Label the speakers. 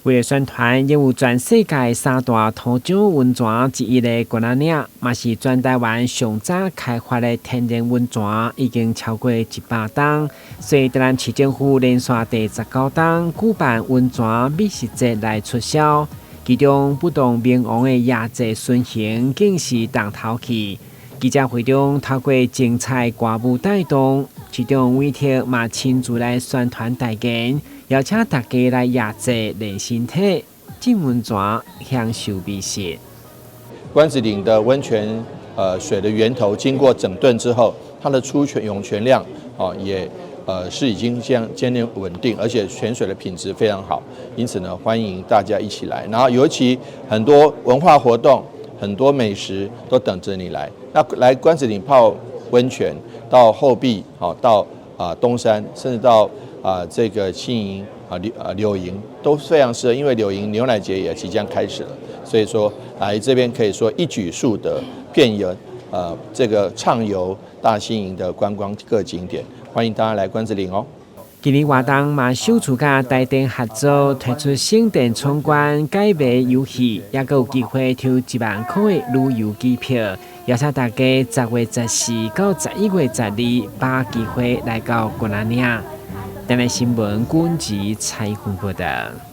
Speaker 1: 為了宣傳擁有全世界三大土壤溫泉之一的龜仔嶺，嘛是全台灣上早開發的天然溫泉，已經超過100冬。所以台南市政府連續第19冬舉辦溫泉美食節來促銷，其中不動明王的夜祭巡行更是重頭戲。記者會中透過精彩歌舞帶動，市長委託嘛親自來宣傳代言，邀請大家來夜祭練身體、浸溫泉、享受美食。
Speaker 2: 關子嶺的溫泉，水的源頭經過整頓之後，它的出泉湧泉量，哦，也，是已經將漸漸穩定，而且泉水的品質非常好，因此呢，歡迎大家一起來。然後尤其很多文化活動、很多美食都等着你來。那來關子嶺泡溫泉，到後壁，哦，到啊東山，甚至到啊這個新營啊柳營都非常適合，因為柳營牛奶節也即將開始了，所以說來這邊可以說一舉數得，遍遊這個暢遊大新營的觀光各景點，歡迎大家來關子嶺哦。
Speaker 1: 今年活動嘛首次佮台電合作推出省電闖關解謎遊戲，也閣有機會抽1萬塊的旅遊機票，邀請大家10月14到11月12，把握機會來到龜仔嶺。台南新聞君子採訪報道。